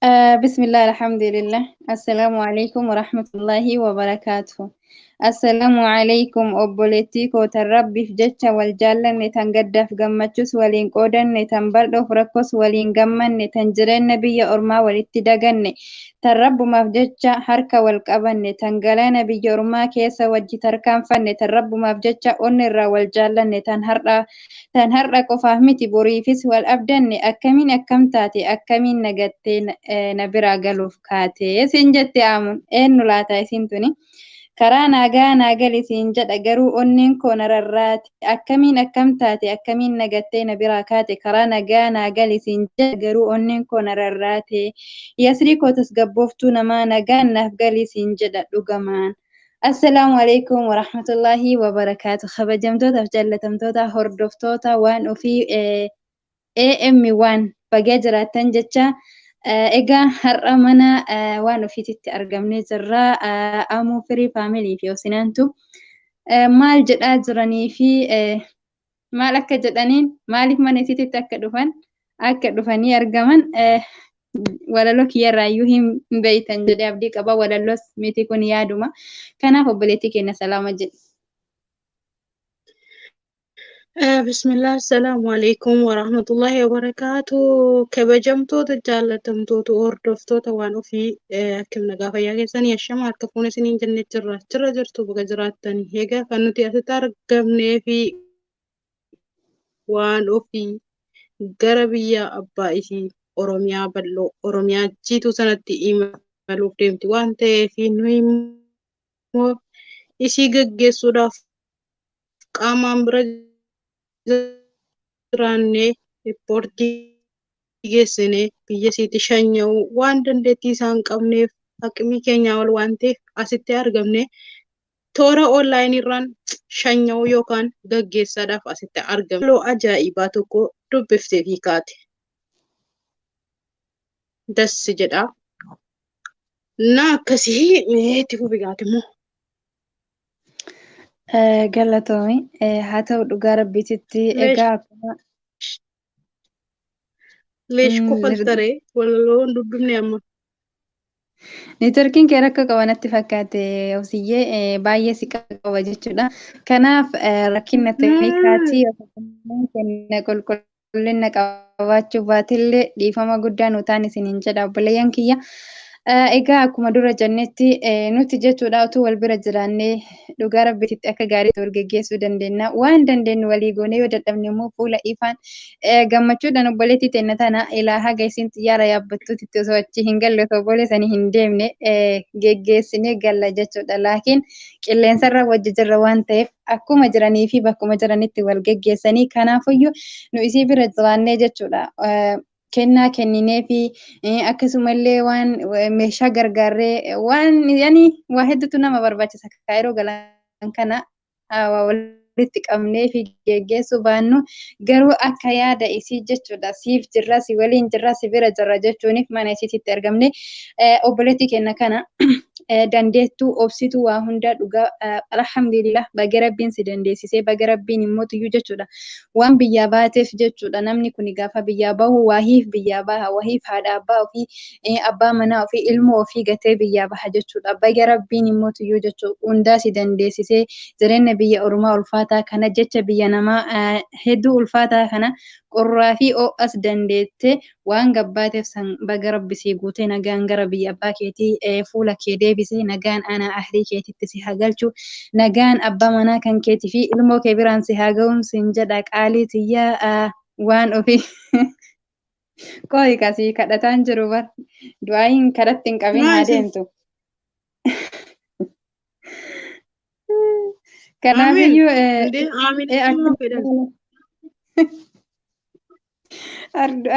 Bismillah, alhamdulillah. Assalaamu alaikum warahmatullahi wabarakaatuh. Assalaamu alaikum obboleettii koo tan Rabbiif jecha wal jaallanne, tan gaddaaf gammachus waliin qoodanne, tan bal'oof rakkos waliin gammanne, tan jireenya biyya ormaa walitti daganne, tan Rabbumaaf jecha harka wal qabanne, tan galaana biyya ormaa keessa wajji tarkaanfanne, tan Rabbumaaf jecha onni irraa wal jaallanne, tan har'a qofaaf miti boriifis wal abdanne, akkamiin akkam taate, akkamiin nagattee na biraa galuuf kaate siin jette aamuun. Eenyu laata isiin tuni? Karaa nagaa naa gali siin jedha, garuu onneen koo na rarraate. Akkamiin akkam taate, akkamiin nagattee na biraa kaate? Karaa nagaa naa gali siin jedha, garuu onneen koo na rarraate. Yasrii koo tasgabbooftuu namaa, nagaan naaf gali siin jedha dhugamaan. Assalaamu alaikum warahmatullaahi wabarakaatu. Kabajamtootaaf jaallatamtoota hordoftoota waan ofii AM1, baga jiraattan jecha. Egaa har'a mana waan ofiititti argamnee jirra. Amuu Firii Family fi Osinaantu maal jedhaa jiranii fi maal akka jedhaniin, maaliif mana isiititti akka dhufan, akka dhufanii argaman walaloo kiyyarraayyuu hin beeytan jedhee abdii qaba. Walaloos miti, kun yaaduma. Kanaaf obboleettii keenya salaama jedhi. Bismillah, assalaamu alaikum warahmatullahi wabarakaatu. Kabajamtoota jaallatamtoota hordoftoota waan ofii, akkam nagaa fayyaa keessanii? Ashama harka fuuna isiniin jennee jirra. Jirra jirtu, baga jiraattanii. Egaa kan nuti asitti argamnee fi waan ofii gara biyya abbaa isii Oromiyaa bal'oo Oromiyaa jiituu sanatti imaluuf deemti waan ta'eef, nuyi immoo isii gaggeessuudhaaf qaamaan bira jiraannee ispoortii geessinee biyya isiitti shanya'uu waan dandeettii isaan qabneef, haqimii keenyaa ol waan ta'eef, asitti argamne toora online irraan shanya'uu yookaan gaggeessaadhaaf asitti argamne. Loo ajaa'ibaa tokko dubbiftee fi kaate. Dassi jedha. Na akkasii mee itti fufi gaate immoo. Galatoomi. Haa ta'u, dhugaa Rabbiititti egaa akkuma Leesh kofaltaree walaloo hin dubbifne amma. Networkiin kee rakkoo qaba natti fakkaate Obsiyyee, baay'ee si qaba jechuudha. Kanaaf rakkina teeknikaatii kenna qulqullina qabaachuu baatillee dhiifama guddaa nu taan isiniin jedha, obboleeyyan kiyya. Egaa akkuma dura jennetti, nuti jechuudha utuu wal bira jiraannee dhugaa Rabbiitti akka gaariitti wal geggeessuu dandeenya. Waan dandeenyu walii goonee, yoo dadhabne immoo fuula ifaan gammachuudhaan obboleettii teenya tana ilaa haga isiin xiyyaara yaabbattuutti osoo achi hin galle, osoo obboleessanii hin deemne geggeessinee galla jechuudha. Laakiin qilleensarra wajji jirra waan ta'eef, akkuma jiranii fi bakkuma jiranitti wal geggeessanii, kanaafuyyuu nu isii bira jiraannee jechuudha. Kennaa kenninee fi akkasumallee waan meeshaa gargaarree waan yani waa hedduutu nama barbaachisa. Kaayiroo galan kana waa walitti qabnee fi geggeessuu baannu garuu akka yaada isii jechuudha siif jirra, si waliin jirra, si bira jirra jechuuniif mana isiititti argamne. Obboleettii kenna kana dandeettuu obsituu waa hundaa, dhugaa alhamdulillah, baga Rabbiin si dandeessisee, baga Rabbiin immoo tuyyuu jechuudha waan biyyaa baateef jechuudha. Namni kun gaafa biyyaa bahu wahiif biyyaa baha, wahiif haadha abbaa ofii, abbaa manaa ofii, ilmoo ofii gatee biyyaa baha jechuudha. Baga Rabbiin immoo tuyyuu jechuudha hundaa si dandeessisee, jireenya biyya ormaa ulfaataa kana jecha biyya namaa hedduu ulfaataa kana qorraa fi ho'as dandeettee waan gabbaateef san baga Rabbi sii guutee, nagaan gara biyya abbaa keetii fuula kee deebisee, nagaan ana ahlii keetitti si haa galchu, nagaan abbaa manaa kan keetii fi ilmoo kee biraan si haa ga'uun siin jedha. Qaalii tiyyaa waan ofii qo'i kasii kadhataan jiru bar du'aayin kadhatti hin qabin haa deemtu. Kanaafiyyuu Amiin.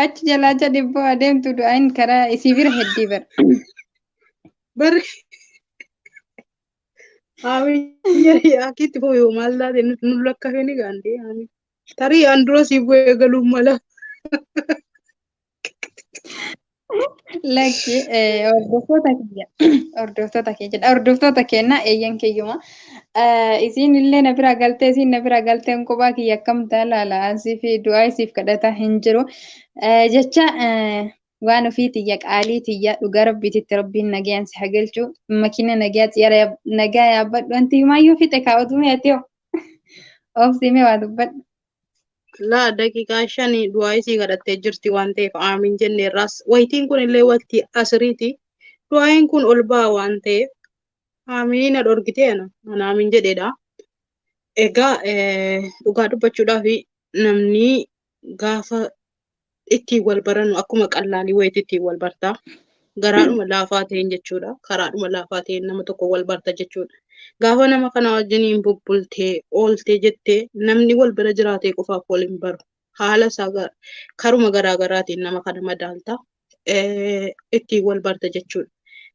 Achi jalaa jedhi adeemtu, du'aayin karaa isii bira heddii bara. Barri amiin jedhi, akkitti fooyyoo maal taate nu lakkafee gaandee amiin. Tarii an dura sii bu'ee galuun mala. Lakki, hordoftoota kiyya, hordoftoota kiyya jedha, hordoftoota kenna, eeyyan kiyyuma. Isiin illee na bira galtee, isiin na bira galteen kophaa kiyya akkam ta'a laala, asii fi du'aa isiif kadhataa hin jiru. Jecha Waan ofii tiyya qaalii tiyya dhugaa rabbiititti rabbiin nagayaan si hagalchu. Makiina nagayaa xiyyaara nagaa yaabbadhu. Wanti himaayyuu fixe kaa'utu meetiyoo. Obsiimee waa dubbadhu. Laa daqiiqaa 5 du'aa isii kadhattee jirti waan ta'eef aamiin jenneerraas. Wayitiin kun illee waqtii asiriiti. Du'aayin kun ol ba'a waan ta'eef aamiin na dhorkitee ana aamiin jedheedha. Egaa dhugaa dubbachuudhaaf namni gaafa ittiin wal barannu akkuma qallaalii wayiitti ittiin wal barta. Garaadhuma laafaa ta'een jechuudha. Karaadhuma laafaa ta'een nama tokko wal barta jechuudha. Gaafa nama kana wajjiniin bubbultee ooltee jettee namni wal bira jiraatee qofaaf wal hin baru. Haala isaa karuma garaa garaatiin nama kana madaalta. Ittiin wal barta jechuudha.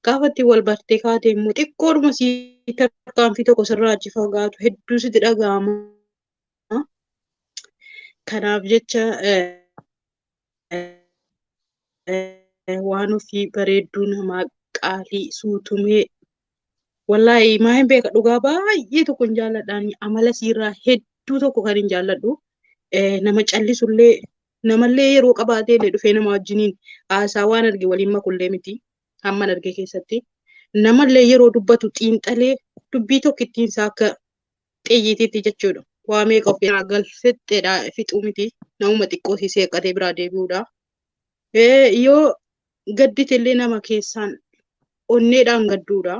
Gaafa ittiin wal bartee kaatee immoo xiqqoodhuma sii tarkaanfii tokko sirraa achi fagaatu hedduu sitti dhaga'ama. Kanaaf jecha waan ofii bareedduu namaa qaalii suutumee wallaahi maa hin beeka dhugaa baay'ee tokko hin jaalladhaan amala siirraa hedduu tokko kan hin jaalladhu. Nama callisullee namallee yeroo qabaatee illee dhufee nama wajjiniin haasaa waan arge waliin makullee miti hamman arge keessatti. Namallee yeroo dubbatu xiinxalee dubbii tokkittiin isaa akka xiyyiitiitti jechuudha. Waa meeqa of keessaa galfetteedha fixuu miti namuma xiqqoo si seeqatee biraa deebi'uudha. Yoo gaddite illee nama keessaan onneedhaan gadduudha.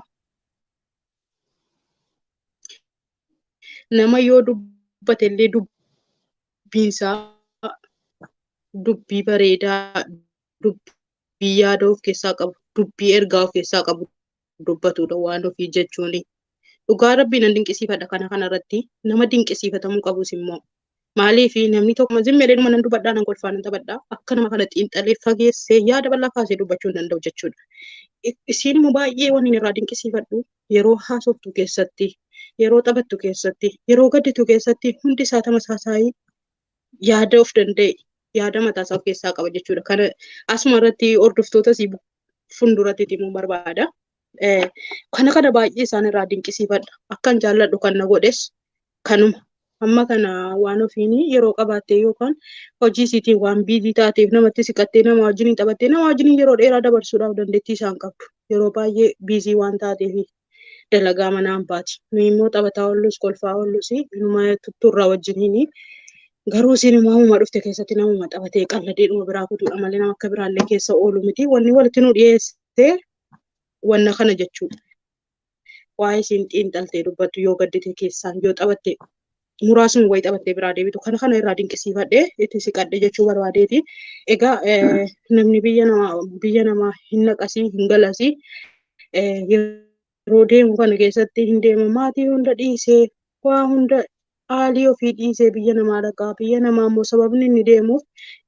Nama yoo dubbate illee dubbiinsaa dubbii bareedaa, dubbii yaada of keessaa qabu, dubbii ergaa of keessaa qabu dubbatudha waan ofii jechuuni. Dhugaa rabbii nan dinqisiifadha kana kanarratti nama dinqisiifatamuu qabus immoo. Maaliif namni tokko zimmeedhuma nan dubbadhaa nan kolfaa nan taphadhaa akka nama kana xiinxalee fageessee yaada bal'aa kaasee dubbachuu hin danda'u jechuudha. Isiin immoo baay'ee waan inni irraa dinqisiifadhu yeroo haasoftu keessatti, yeroo taphattu keessatti, yeroo gadditu keessatti hundi isaa tamasaasaayii yaada of danda'e yaada mataasaa of keessaa qaba jechuudha. Kana asuma irratti hordoftoota isii fuulduratti himuu barbaada. Kana kana baay'ee isaan irraa dinqisiifadha. Akkan jaalladhu kan na godhes kanuma. Amma kana waan ofiin yeroo qabaattee yookaan hojii isiitiin waan biizii taateef namatti siqattee nama wajjiniin taphattee nama wajjiniin yeroo dheeraa dabarsuudhaaf dandeettii isaan qabdu. Yeroo baay'ee biizii waan taateef dalagaa manaan baati. Nuyi immoo taphataa oollus kolfaa oollus inuma tutturraa wajjiniin garuu isiin immoo ammuma dhufte keessatti namuma taphatee qalladee dhuma biraa kutuudha malee nama akka biraallee keessa oolu miti. Wanni walitti nu dhiyeessee wanna kana jechuudha. Waa'ee isiin xiinxaltee dubbattu yoo gaddite keessaan yoo taphatte muraasuma wayii taphattee biraa deebitu kana kana irraa dinqisiifadhee itti siqadhe jechuu barbaadeeti. Egaa namni biyya namaa hin naqasii hin galasii yeroo deemu kana keessatti hin deema maatii hunda dhiisee waa hunda haalii ofii dhiisee biyya namaa dhaqaa biyya namaa immoo sababni inni deemuuf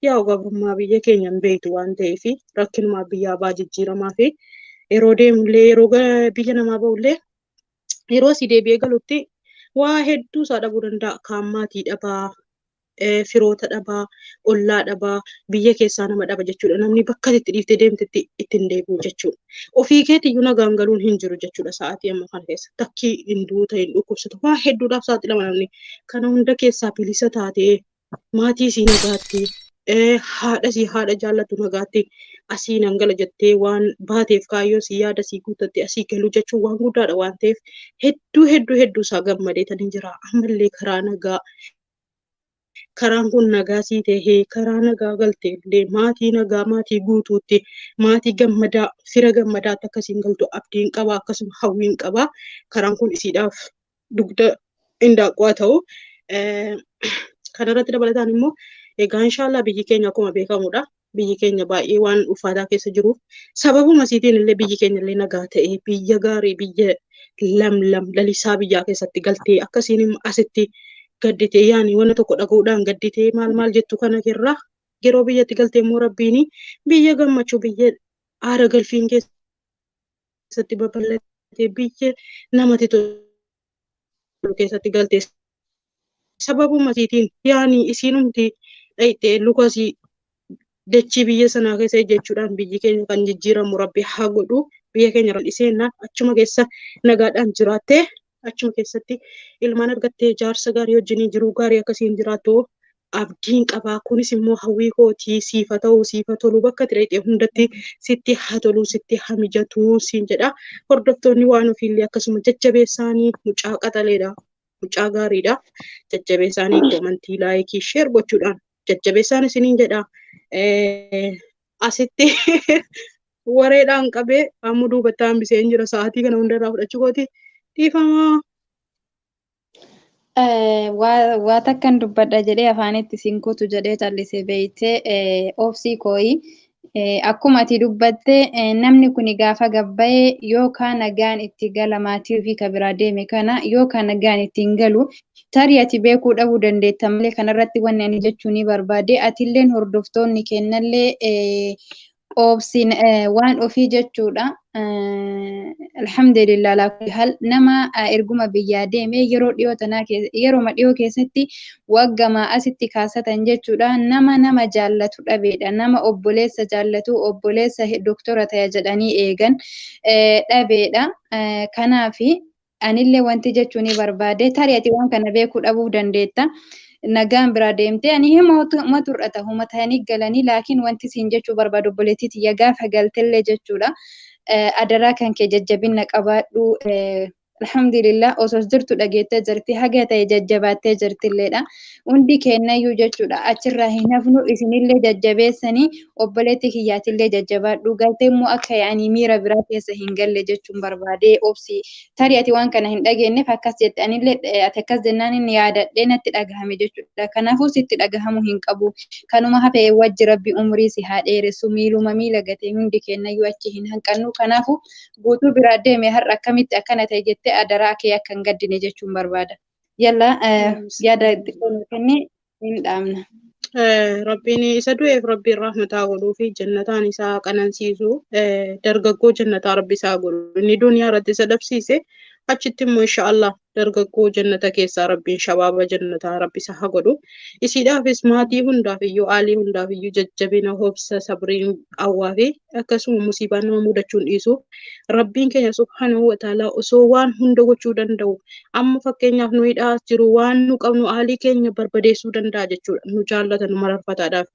yaa gabrummaa biyya keenya hin beektu waan ta'eef rakkinumaa biyyaa baa jijjiiramaa fi yeroo deemullee yeroo biyya namaa ba'ullee yeroo asii deebi'ee galutti waa hedduu isaa dhabuu danda'a. Kaan maatii dhabaa, firoota dhabaa, ollaa dhabaa, biyya keessaa nama dhaba jechuudha. Namni bakka itti dhiiftee deemtetti ittiin deebi'u jechuudha. Ofii keetiyyuu nagaan galuun hin jiru jechuudha sa'aatii amma kana keessa. Takkii hin duuta, hin dhukkubsatu. Waa hedduudhaaf saaxilama namni. Kana hunda keessaa bilisa taatee maatii isii nagaatti, haadha isii haadha jaallattu nagaatti asii nan gala jettee waan baateef kaayyoo isii yaada isii guuttattee asii galuu jechuun waan guddaadha waan ta'eef hedduu hedduu hedduu isaa gammadee tani jira. Ammallee karaa nagaa karaan kun nagaa sii tahee karaa nagaa galtee illee maatii nagaa maatii guutuutti maatii gammadaa fira gammadaatti akkasiin galtu abdiin qaba akkasuma hawwiin qaba. Karaan kun isiidhaaf dugda indaaqqoo ta'u. Kanarratti dabalataan immoo egaa inshaallah biyyi keenya akkuma beekamudha. Biyyi keenya baay'ee waan ulfaataa keessa jiruuf sababuma isiitiin illee biyyi keenya illee nagaa ta'ee biyya gaarii biyya lamlam lalisaa biyyaa keessatti galtee akkasiin immoo asitti gadditee yaani wanna tokko dhaga'uudhaan gadditee maal maal jettu kana irraa yeroo biyyatti galtee immoo rabbiin biyya gammachuu biyya aara galfiin keessatti babal'atee biyya namatti tolu keessatti galtee sababuma isiitiin yaani isiinumti dhayxee lukasii dachii biyya sanaa keessa jechuudhaan biyyi keenya kan jijjiiramu rabbi haa godhu biyya keenya irra dhiseennaan achuma keessa nagaadhaan jiraattee achuma keessatti ilmaan argattee jaarsa gaarii wajjiniin jiruu gaarii akkasiin jiraattu Abdiin qabaa. Kunis immoo hawwii kootii siifa ta'uu siifa tolu bakka ati dhaqxe hundatti sitti haa tolu sitti haa mijatu siin jedha. Hordoftoonni waan ofiillee akkasuma jajjabeessaanii mucaa qaxaleedha. Mucaa gaariidha. Jajjabeessaanii koomantii laayikii sheer gochuudhaan jajjabeessaan isiniin jedha. Asitti wareedhaan qabee amma duubatti hambisee hin jira sa'aatii kana hundarraa fudhachuu kooti dhiifamaa. Waa takkan dubbadha jedhee afaanitti siin kutu jedhee callisee beeytee obsii kooyi. Akkuma ati dubbatte namni kun gaafa gabbayee yookaan nagaan itti gala maatii ofii ka biraa deeme kana yookaan nagaan ittiin galu tarii ati beekuu dhabuu dandeetta malee kanarratti wanni ani jechuu ni barbaade atilleen hordoftoonni kennallee obsiin waan ofii jechuudha. Alhamdulillah laa kulli hal nama erguma biyyaa deeme yeroo dhiyoo tanaa yeroo dhiyoo keessatti waggamaa asitti kaasatan jechuudha. Nama nama jaallatu dhabeedha. Nama obboleessa jaallatu obboleessa doktora ta'e jedhanii eegan dhabeedha. Kanaafi anillee wanti jechuu ni barbaade tarii ati waan kana beekuu dhabuu dandeetta. Nagaan biraa deemtee ani hima tur'ata huma ta'anii galanii laakiin wanti siin jechuu barbaadu obboleettii tiyya gaafa galtellee jechuudha. Adaraa kan kee jajjabina qabaadhu. Alhamdulillah osoo jirtu dhageettee jirti haga ta'e jajjabaattee jirtilleedha. Hundi kennayyuu jechuudha achirraa hin hafnu isinillee jajjabeessanii obboleettii kiyyaatillee jajjabaadhu galtee immoo akka yaa'anii miira biraa keessa hin galle jechuun barbaadee obsi tarii ati waan kana hin dhageenyeef akkas jette anillee ati akkas jennaan inni yaadadhee natti dhagahame jechuudha. Kanaafuu sitti dhagahamuu hin qabu. Kanuma hafee wajji rabbi umurii si haa dheeressu miiluma miila gatee hundi kennayyuu achi hin hanqannu. Kanaafuu guutuu biraa deeme har'a akkamitti akkana ta'e jettee adaraa kee akka hin gaddine jechuun barbaada. Yalla yaada xiqqoo nuu kenni hin dhaabna. Rabbiin isa du'eef rabbiin rahmataa godhuu fi jannataan isaa qanansiisu dargaggoo jannataa rabbi isaa godhu inni duniyaa irratti isa dhabsiise achitti immoo inshaallah dargaggoo jannata keessaa rabbiin shabaaba jannataa rabbi isa haa godhu. Isiidhaafis maatii hundaaf iyyuu aalii hundaaf iyyuu jajjabina hobsa sabriin hawwaa fi akkasuma musiibaan nama mudachuun dhiisu rabbiin keenya subhaanahu wa ta'ala osoo waan hunda gochuu danda'u amma fakkeenyaaf nu hidhaa jiru waan nu qabnu aalii keenya barbadeessuu danda'a jechuudha. Nu jaallata nu mararfataadhaaf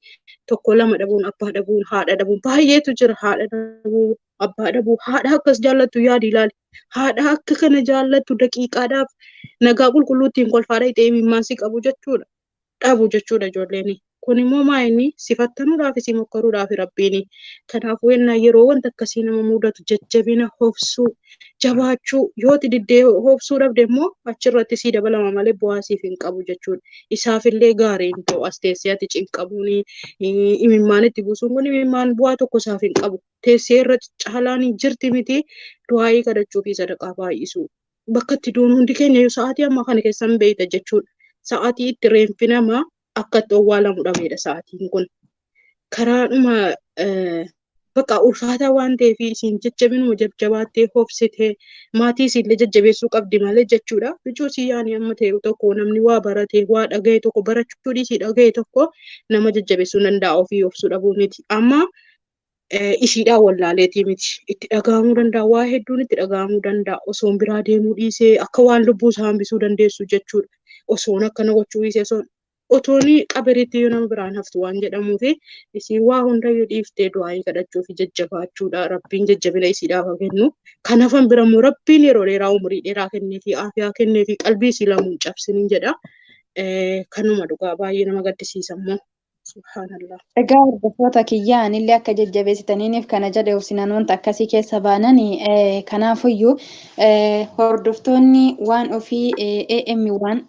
tokko lama dhabuun abbaa dhabuun haadha dhabuun baay'eetu jira haadha dhabuu abbaa dhabuu haadha akkas jaallattu yaadi ilaali haadha akka kana jaallattu daqiiqaadhaaf nagaa qulqulluuttiin kolfaadha ixee imimmaan qabu jechuudha dhabu jechuudha ijoolleen kun immoo maa inni sifattanuudhaaf si mokkoruudhaaf rabbiin kanaafuu ennaa yeroo wanta akkasii nama mudatu jajjabina hobsuu jabaachuu yooti diddee hobsuu dhabde immoo achirratti sii dabalama malee bu'aa siif hin qabu jechuudha isaafillee gaariin ta'u as teessee ati cinqabuun imimmaan itti buusuun kun imimmaan bu'aa tokko isaaf hin qabu teessee irra caalaan jirti miti du'aayii kadhachuu fi sadaqaa baay'isuu bakka itti duunu hundi keenya yoo sa'aatii ammaa kana keessan beeyta jechuudha. Sa'aatii itti reenfi namaa akka itti owwaalamu dhabeedha sa'aatiin kun. Karaadhuma bakka ulfaataa waan ta'eef isiin jajjabinuma jajjabaattee hobsitee maatii isiillee jajjabeessuu qabdi malee jechuudha. Bicuu isii yaani amma ta'e tokko namni waa barate waa dhagaye tokko barachuu dhiisii dhagaye tokko nama jajjabeessuu danda'a ofii obsuu dhabuu miti. Amma isiidhaan wallaaleetii miti. Itti dhaga'amuu danda'a. Waa hedduun itti dhaga'amuu danda'a. Osoon biraa deemuu dhiisee akka waan lubbuu isaa hambisuu dandeessu jechuudha. Osoon akkana gochuu dhiisee osoon otoon qabariitti yoo nama biraan haftu waan jedhamuufi isiin waa hundayyuu dhiiftee du'aayii kadhachuu fi jajjabaachuudha. Rabbiin jajjabina isiidhaaf haa kennu. Kan hafan bira immoo rabbiin yeroo dheeraa umurii dheeraa kenneefi aafiyaa kenneefi qalbii isii lamuun cabsiniin jedha. Kanuma dhugaa baay'ee nama gaddisiisa immoo. Subhaanallah. Egaa hordoftoota kiyyaa anillee akka jajjabeessitaniiniif kana jedhe obsinaan wanta akkasii keessa baanan kanaafuyyuu hordoftoonni waan ofii AM waan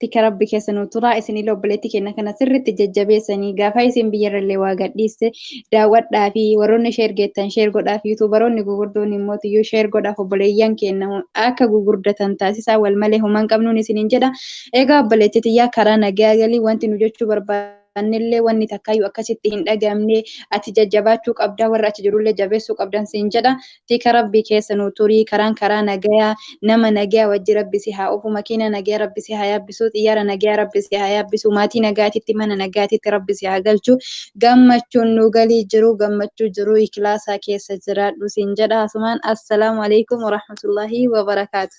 tika rabbi keessa nu tura isinillee obboleetti keenya kana sirriitti jajjabeessanii gaafa isin biyyarrallee waa gadhiiste daawwadhaa fi warroonni sheer geettan sheer godhaa fi yuutuubaroonni gugurdoon immoo tiyyuu sheer godhaaf obboleeyyan keenya akka gugurdatan taasisaa wal malee homaan qabnuun isiniin jedha. Egaa obboleetti tiyyaa karaa nagaa galii wanti nu jechuu barbaannellee wanni takkaayyuu akkasitti hin dhagamne ati jajjabaachuu qabdaa warra achi jirullee jabeessuu qabdan siin jedha. Tika rabbi keessa nu turii karaan karaa nagayaa nama nagayaa wajji rabbi si haa ofu makiina nagayaa rabbi si haa yaabbisu xiyyaara nagayaa rabbi si haa yaabbisu maatii nagaatitti mana nagaatitti rabbi si haa galchu gammachuun nu galii jiru gammachuu jiru ikilaasaa keessa jiraadhu siin jedha asumaan assalaamu alaikum warahmatullaahi wabarakaatu.